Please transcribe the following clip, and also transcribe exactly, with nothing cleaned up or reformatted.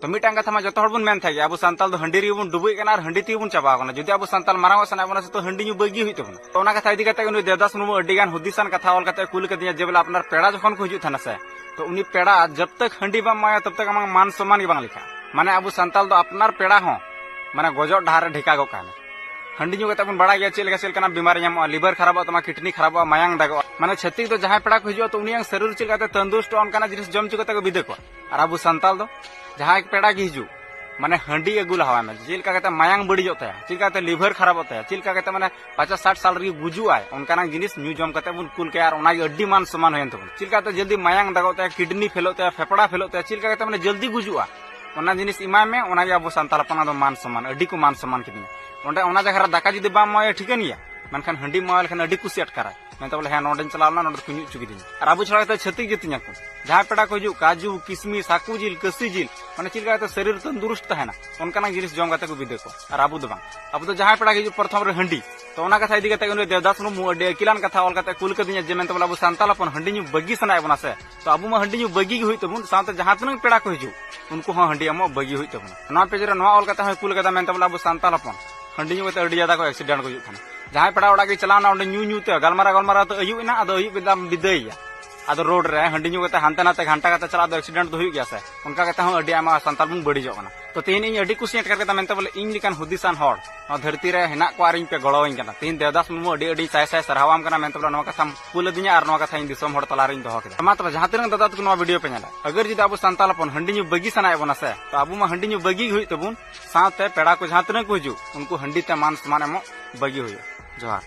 ᱛᱚ ᱢᱤᱫᱴᱟᱝ ᱠᱟᱛᱷᱟ ᱢᱟ ᱡᱚᱛᱚ ᱦᱚᱲ ᱵᱚᱱ ᱢᱮᱱ ᱛᱟᱦᱮᱸ ᱜᱮ, ᱟᱵᱚ ᱥᱟᱱᱛᱟᱞ ᱫᱚ ᱦᱟᱺᱰᱤ ᱨᱮᱜᱮ ᱵᱚᱱ ᱰᱩᱵᱩᱡ ᱠᱟᱱᱟ ᱟᱨ ᱦᱟᱺᱰᱤ ᱛᱮᱜᱮ ᱵᱚᱱ ᱪᱟᱵᱟᱣ ᱠᱟᱱᱟ᱾ ᱡᱩᱫᱤ ᱟᱵᱚ ᱥᱟᱱᱛᱟᱞ ᱢᱟᱨᱟᱝᱚᱜ ᱥᱟᱱᱟᱭᱮᱫ ᱵᱚᱱᱟ ᱥᱮ, ᱛᱚ ᱦᱟᱺᱰᱤ ᱧᱩ ᱵᱟᱹᱜᱤ ᱦᱩᱭᱩᱜ ᱛᱟᱵᱚᱱᱟ᱾ ᱛᱚ ᱚᱱᱟ ᱠᱟᱛᱷᱟ ᱤᱫᱤ ᱠᱟᱛᱮ ᱜᱮ ᱱᱩᱭ ᱫᱮᱵᱫᱟᱥ ᱢᱩᱨᱢᱩ ᱟᱹᱰᱤ ᱜᱟᱱ ᱦᱩᱫᱤᱥᱟᱱ ᱠᱟᱛᱷᱟ ᱚᱞ ᱠᱟᱛᱮ ᱠᱩᱞ ᱠᱟᱫᱤᱧᱟ ᱡᱮ ᱵᱚᱞᱮ ᱟᱯᱱᱟᱨ ᱯᱮᱲᱟ ᱡᱚᱠᱷᱚᱱ ᱠᱚ ᱦᱤᱡᱩᱜ ᱛᱟᱦᱮᱱᱟ ᱥᱮ, ᱛᱚ ᱩᱱᱤ ᱯᱮᱲᱟ ᱡᱟᱵ ᱛᱟᱠ ᱦᱟᱺᱰᱤ ᱵᱟᱢ ᱮᱢᱟᱭᱟ ᱛᱟᱵ ᱛᱟᱠ ᱟᱢᱟᱜ ᱢᱟᱱ ᱥᱚᱢᱢᱟᱱ ᱜᱮ ᱵᱟᱝ ᱞᱮᱠᱷᱟᱜᱼᱟ᱾ ᱢᱟᱱᱮ ᱟᱵᱚ ᱥᱟᱱᱛᱟᱞ ᱫᱚ ᱟᱯᱱᱟᱨ ᱯᱮᱲᱟ ᱦᱚᱸ ᱢᱟᱱᱮ ᱜᱚᱡᱚᱜ ᱰᱟᱦᱟᱨ ᱨᱮ ᱰᱷᱮᱠᱟ ᱜᱚᱜ ᱠᱟᱭ ᱢᱮ᱾ ᱦᱟᱺᱰᱤ ᱧᱩ ᱠᱟᱛᱮ ᱵᱚᱱ ᱵᱟᱲᱟᱭ ᱜᱮᱭᱟ ᱪᱮᱫ ᱞᱮᱠᱟ ᱪᱮᱫ ᱞᱮᱠᱟᱱᱟᱜ ᱵᱤᱢᱟᱨ ᱧᱟᱢᱚᱜᱼᱟ, ᱞᱤᱵᱷᱟᱨ ᱠᱷᱟᱨᱟᱯᱚᱜ ᱛᱟᱢᱟ, ᱠᱤᱰᱱᱤ ᱠᱷᱟᱨᱟᱯᱚᱜᱼᱟ, ᱢᱟᱭᱟᱝ ᱫᱟᱜᱚᱜᱼᱟ᱾ ᱢᱟᱱᱮ ᱪᱷᱟᱹᱛᱤᱠ ᱫᱚ ᱡᱟᱦᱟᱸᱭ ᱯᱮᱲᱟ ᱠᱚ ᱦᱤᱡᱩᱜᱼᱟ ᱛᱚ ᱩᱱᱤᱭᱟᱜ ᱥᱚᱨᱤᱨ ᱪᱮᱫ ᱞᱮᱠᱟᱛᱮ ᱛᱚᱱᱫᱩᱨᱩᱥᱴᱚᱜᱼᱟ ᱚᱱᱠᱟᱱᱟᱜ ᱡᱤᱱᱤᱥ ᱡᱚᱢ ᱦᱚᱪᱚ ᱠᱟᱛᱮ ᱠᱚ ᱵᱤᱫᱟᱹᱭ ᱠᱚᱣᱟ᱾ ᱟᱨ ᱟᱵᱚ ᱥᱟᱱᱛᱟᱞ ᱫᱚ ᱡᱟᱦᱟᱸᱭ ᱯᱮᱲᱟ ᱜᱮ ᱦᱤᱡᱩᱜ, ᱢᱟᱱᱮ ᱦᱟᱺᱰᱤ ᱟᱹᱜᱩ ᱞᱟᱦᱟᱣᱟᱭ ᱢᱮ, ᱪᱮᱫ ᱞᱮᱠᱟ ᱠᱟᱛᱮ ᱢᱟᱭᱟᱝ ᱵᱟᱹᱲᱤᱡᱚᱜ ᱛᱟᱭᱟ, ᱪᱮᱫ ᱞᱮᱠᱟ ᱠᱟᱛᱮ ᱞᱤᱵᱷᱟᱨ ᱠᱷᱟᱨᱟᱯᱚᱜ ᱛᱟᱭᱟ, ᱪᱮᱫ ᱞᱮᱠᱟ ᱠᱟᱛᱮ ᱢᱟᱱᱮ ᱯᱚᱪᱟᱥ ᱥᱟᱴ ᱥᱟᱞ ᱨᱮᱜᱮ ᱜᱩᱡᱩᱜ ᱟᱭ, ᱚᱱᱠᱟᱱᱟᱜ ᱡᱤᱱᱤᱥ ᱧᱩ ᱡᱚᱢ ᱠᱟᱛᱮ ᱵᱚᱱ ᱠᱩᱞ ᱠᱟᱭᱟ ᱟᱨ ᱚᱱᱟᱜᱮ ᱟᱹᱰᱤ ᱢᱟᱱ ᱥᱚᱢᱢᱟᱱ ᱦᱩᱭᱮᱱ ᱛᱟᱵᱚᱱᱟ᱾ ᱪᱮᱫ ᱞᱮᱠᱟᱛᱮ ᱡᱚᱞᱫᱤ ᱢᱟᱭᱟᱝ ᱫᱟᱜᱚᱜ ᱛᱟᱭᱟ, ᱠᱤᱰᱱᱤ ᱯᱷᱮᱞᱚᱜ ᱛᱟᱭᱟ, ᱯᱷᱮᱯᱲᱟ ᱯᱷᱮᱞᱚᱜ ᱛᱟᱭᱟ, ᱪᱮᱫ ᱞᱮᱠᱟ ᱠᱟᱛᱮ ᱢᱟᱱᱮ ᱡᱚᱞᱫᱤ ᱜᱩᱡᱩᱜᱼᱟ, ᱚᱱᱟ ᱡᱤᱱᱤᱥ ᱮᱢᱟᱭ ᱢᱮ, ᱚᱱᱟᱜᱮ ᱟᱵᱚ ᱥᱟᱱᱛᱟᱲ ᱦᱚᱯᱚᱱᱟᱜ ᱫᱚ ᱢᱟᱱ ᱥᱚᱢᱢᱟᱱ, ᱟᱹᱰᱤ ᱠᱚ ᱢᱟᱱ ᱥᱚᱢᱢᱟᱱ ᱠᱤᱫᱤᱧᱟ᱾ ᱚᱸᱰᱮ ᱚᱱᱟ ᱡᱟᱭᱜᱟ ᱨᱮ ᱫᱟᱠᱟ ᱡᱩᱫᱤ ᱵᱟᱢ ᱮᱢᱟᱭᱟ ᱴᱷᱤᱠᱟᱹᱱ ᱜᱮᱭᱟ, ᱢᱮᱱᱠᱷᱟᱱ ᱦᱟᱺᱰᱤ ᱮᱢᱟᱣᱟᱭ ᱞᱮᱠᱷᱟᱱ ᱟᱹᱰᱤ ᱠᱩᱥᱤ ᱟᱴᱠᱟᱨᱟᱭ, ᱢᱮᱱᱛᱮ ᱵᱚᱞᱮ ᱦᱮᱸ ᱱᱚᱸᱰᱮᱧ ᱪᱟᱞᱟᱣ ᱞᱮᱱᱟ, ᱱᱚᱸᱰᱮ ᱫᱚᱠᱚ ᱧᱩ ᱦᱚᱪᱚ ᱠᱤᱫᱤᱧᱟ᱾ ᱟᱨ ᱟᱵᱚ ᱪᱷᱟᱲᱟ ᱠᱟᱛᱮ ᱪᱷᱟᱹᱛᱤᱠ ᱡᱟᱹᱛᱤ ᱧᱮᱞ ᱠᱚᱢ, ᱡᱟᱦᱟᱸᱭ ᱯᱮᱲᱟ ᱠᱚ ᱦᱤᱡᱩᱜ, ᱠᱟᱡᱩ, ᱠᱤᱥᱢᱤᱥ, ᱦᱟᱹᱠᱩ ᱡᱤᱞ, ᱠᱟᱹᱥᱤ ᱡᱤᱞ, ᱢᱟᱱᱮ ᱪᱮᱫ ᱞᱮᱠᱟ ᱠᱟᱛᱮ ᱥᱚᱨᱤᱨ ᱛᱚᱱᱫᱩᱨᱩᱥᱛ ᱛᱟᱦᱮᱱᱟ, ᱚᱱᱠᱟᱱᱟᱜ ᱡᱤᱱᱤᱥ ᱡᱚᱢ ᱠᱟᱛᱮ ᱠᱚ ᱵᱤᱫᱟᱹ ᱠᱚᱣᱟ᱾ ᱟᱨ ᱟᱵᱚ ᱫᱚ ᱵᱟᱝ, ᱟᱵᱚ ᱫᱚ ᱡᱟᱦᱟᱸᱭ ᱯᱮᱲᱟ ᱜᱮ ᱦᱤᱡᱩᱜ ᱯᱨᱚᱛᱷᱚᱢ ᱨᱮ ᱦᱟᱺᱰᱤ᱾ ᱛᱚ ᱚᱱᱟ ᱠᱟᱛᱷᱟ ᱤᱫᱤ ᱠᱟᱛᱮ ᱩᱱᱤ ᱫᱮᱵᱫᱟᱥ ᱢᱩᱨᱢᱩ ᱟᱹᱰᱤ ᱟᱹᱠᱤᱞᱟᱱ ᱠᱟᱛᱷᱟ ᱚᱞ ᱠᱟᱛᱮ ᱠᱩᱞ ᱠᱟᱫᱤᱧᱟ ᱡᱮ ᱢᱮᱱᱛᱮ ᱵᱚᱞᱮ ᱟᱵᱚ ᱥᱟᱱᱛᱟᱞ ᱦᱚᱯᱚᱱ ᱦᱟᱺᱰᱤ ᱧᱩ ᱵᱟᱹᱜᱤ ᱥᱟᱱᱟᱭᱮᱫ ᱵᱚᱱᱟ ᱥᱮ, ᱛᱚ ᱟᱵᱚ ᱢᱟ ᱦᱟᱺᱰᱤ ᱧᱩ ᱵᱟᱹᱜᱤ ᱜᱮ ᱦᱩᱭᱩᱜ ᱛᱟᱵᱚᱱ, ᱥᱟᱶᱛᱮ ᱡᱟᱦᱟᱸ ᱛᱤᱱᱟᱹᱜ ᱯᱮᱲᱟ ᱠᱚ ᱦᱤᱡᱩᱜ ᱩᱱᱠᱩ ᱦᱚᱸ ᱦᱟᱺᱰᱤ ᱮᱢᱚᱜ ᱵᱟᱹᱜᱤ ᱦᱩᱭᱩᱜ ᱛᱟᱵᱚᱱᱟ᱾ ᱱᱚᱣᱟ ᱯᱮᱡᱽ ᱨᱮ ᱱᱚᱣᱟ ᱚᱞ ᱠᱟᱛᱮ ᱦᱚᱸᱭ ᱠᱩᱞ ᱠᱟᱫᱟ ᱢᱮᱱᱛᱮ ᱵᱚᱞᱮ ᱟᱵᱚ ᱥᱟᱱᱛᱟᱞ ᱦᱚᱯᱚᱱ ᱦᱟᱺᱰᱤ ᱧᱩ ᱠᱟᱛᱮ ᱟᱹᱰᱤ ᱡᱟᱫᱟ ᱠᱚ ᱮᱠᱥᱤᱰᱮᱱᱴ ᱠᱚ ᱦᱩᱭᱩᱜ ᱠᱟᱱᱟ᱾ ᱡᱟᱦᱟᱸᱭ ᱯᱮᱲᱟ ᱚᱲᱟᱜ ᱜᱮ ᱪᱟᱞᱟᱣᱱᱟ, ᱚᱸᱰᱮ ᱧᱩ ᱧᱩ ᱛᱮ ᱜᱟᱞᱢᱟᱨᱟᱣ ᱜᱟᱞᱢᱟᱨᱟᱣ ᱛᱮ ᱟᱹᱭᱩᱵ ᱮᱱᱟ, ᱟᱫᱚ ᱟᱹᱭᱩᱵ ᱵᱮᱞᱟᱢ ᱵᱤᱫᱟᱹᱭᱮᱭᱟ᱾ ᱟᱫᱚ ᱨᱳᱰ ᱨᱮ ᱦᱟᱺᱰᱤ ᱧᱩ ᱠᱟᱛᱮ ᱦᱟᱱᱛᱮ ᱱᱟᱛᱮ ᱜᱷᱟᱱᱴᱟ ᱠᱟᱛᱮ ᱪᱟᱞᱟᱜ ᱫᱚ ᱮᱠᱥᱤᱰᱮᱱᱴ ᱫᱚ ᱦᱩᱭᱩᱜ ᱜᱮᱭᱟ ᱥᱮ, ᱚᱱᱠᱟ ᱠᱟᱛᱮ ᱦᱚᱸ ᱟᱹᱰᱤ ᱟᱭᱢᱟ ᱥᱟᱱᱛᱟᱞ ᱵᱚᱱ ᱵᱟᱹᱲᱤᱡᱚᱜ ᱠᱟᱱᱟ᱾ ᱛᱚ ᱛᱮᱦᱮᱧ ᱤᱧ ᱟᱹᱰᱤ ᱠᱩᱥᱤᱧ ᱟᱴᱠᱟᱨ ᱠᱮᱫᱟ ᱢᱮᱱᱛᱮ ᱵᱚᱞᱮ ᱤᱧ ᱞᱮᱠᱟᱱ ᱦᱩᱫᱤᱥᱟᱱ ᱦᱚᱲ ᱱᱚᱣᱟ ᱫᱷᱟᱹᱨᱛᱤ ᱨᱮ ᱦᱮᱱᱟᱜ ᱠᱚᱣᱟ ᱟᱨ ᱤᱧ ᱯᱮ ᱜᱚᱲᱚᱣᱟᱹᱧ ᱠᱟᱱᱟ᱾ ᱛᱮᱦᱮᱧ ᱫᱮᱵᱫᱟᱥ ᱢᱩᱨᱢᱩ ᱟᱹᱰᱤ ᱟᱹᱰᱤ ᱥᱟᱭ ᱥᱟᱭ ᱥᱟᱨᱦᱟᱣᱟᱢ ᱠᱟᱱᱟ ᱢᱮᱱᱛᱮ ᱵᱚᱞᱮ ᱱᱚᱣᱟ ᱠᱟᱛᱷᱟᱢ ᱠᱩᱞ ᱟᱹᱫᱤᱧᱟ ᱟᱨ ᱱᱚᱣᱟ ᱠᱟᱛᱷᱟ ᱤᱧ ᱫᱤᱥᱚᱢ ᱦᱚᱲ ᱛᱟᱞᱟᱨᱤᱧ ᱫᱚᱦᱚ ᱠᱮᱫᱟ᱾ ᱢᱟ ᱛᱚᱵᱮ ᱡᱟᱦᱟᱸ ᱛᱤᱱᱟᱹᱜ ᱫᱟᱫᱟ ᱛᱟᱠᱚ ᱱᱚᱣᱟ ᱵᱷᱤᱰᱤᱭᱳ ᱯᱮ ᱧᱮᱞᱟ, ᱟᱜᱟᱨ ᱡᱩᱫᱤ ᱟᱵᱚ ᱥᱟᱱᱛᱟᱞ ᱦᱚᱯᱚᱱ ᱦᱟᱺᱰᱤ ᱧᱩ ᱵᱟᱹᱜᱤ ᱥᱟᱱᱟᱭᱮᱫ ᱵᱚᱱᱟ ᱥᱮ, ᱛᱚ ᱟᱵᱚ ᱢᱟ ᱦᱟᱺᱰᱤ ᱧᱩ ᱵᱟᱹᱜᱤ ᱜᱮ ᱦᱩᱭᱩᱜ ᱛᱟᱵᱚᱱ, ᱥᱟᱶᱛᱮ ᱯᱮᱲᱟ ᱠᱚ ᱡᱟᱦᱟᱸ ᱛᱤᱱᱟᱹᱜ ᱠᱚ ᱦᱤᱡᱩᱜ ᱩᱱᱠᱩ ᱦᱟᱺᱰᱤ ᱛᱮ ᱢᱟᱱ ᱥᱚᱢᱢᱟᱱ ᱮᱢᱚᱜ ᱵᱟᱹᱜᱤ ᱦᱩᱭᱩᱜᱼᱟ᱾ ᱡᱚᱦᱟᱨ᱾